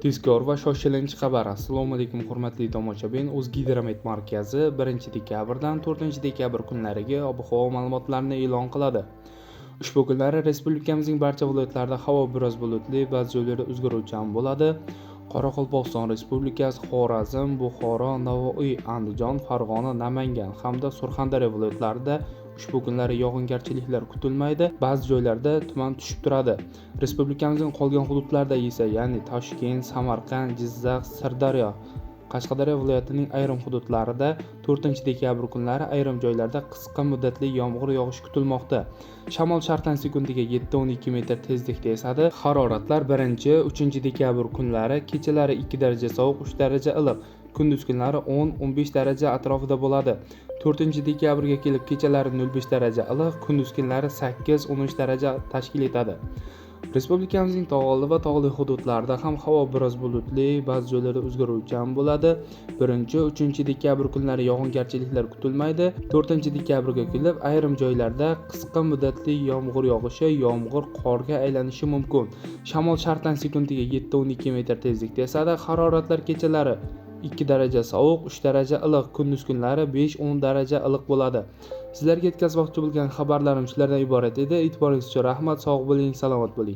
Tezkor va shoshilinch xabar. Assalomu alaykum, hurmatli tomoshabin. O'zgidromet markazi 1-dekabrdan 4-dekabr kunlariga ob-havo ma'lumotlarini e'lon qiladi. Ushbu kunlari respublikamizning barcha viloyatlarida havo biroz bulutli, ba'zi joylarda o'zgaruvchan bo'ladi. Qoraqalpog'iston Respublikasi, Xorazm, Buxoro, Navoiy, Andijon, Farg'ona, Namangan hamda Surxondaryo viloyatlarida ushbu kunlari yog'ingarchiliklar kutilmaydi, ba'zi joylarda tuman tushib turadi. Respublikamizning qolgan hududlarida esa, ya'ni Toshkent, Samarqand, Jizzax, Sirdaryo, Qashqadaryo viloyatining ayrim hududlarida 4-dekabr kunlari ayrim joylarda qisqa muddatli yomg'ir yog'ishi kutilmoqda. Shamol sharqdan sekundiga 7-12 metr tezlikda esadi. Haroratlar 1-3-dekabr kunlari kechalari 2 daraja sovuq, 3 daraja iliq, kunduz kunlari 10-15 daraja atrofida bo'ladi. 4-dekabrga kelib kechalari 0,5 daraja iliq, kunduz kunlari 8-13 daraja tashkil etadi. Respublikamizning tog'oldi va tog'li hududlarida ham havo biroz bulutli, ba'zi joylarda o'zgaruvchan bo'ladi. 1-3-dekabr kunlari yog'ingarchiliklar kutilmaydi. 4-dekabrga kelib ayrim joylarda qisqa muddatli yomg'ir yog'ishi, yomg'ir qorga aylanishi mumkin. Shamol sharqdan sekundiga 7-12 metr tezlikda esadi. Haroratlar kechalari 2 daraja sovuq, 3 daraja iliq, kunduz kunlari 5-10 daraja iliq bo'ladi. Sizlarga yetkazmoqchi bo'lgan xabarlarim shulardan iborat edi. E'tiboringiz uchun rahmat, sog' bo'ling, salomat bo'ling.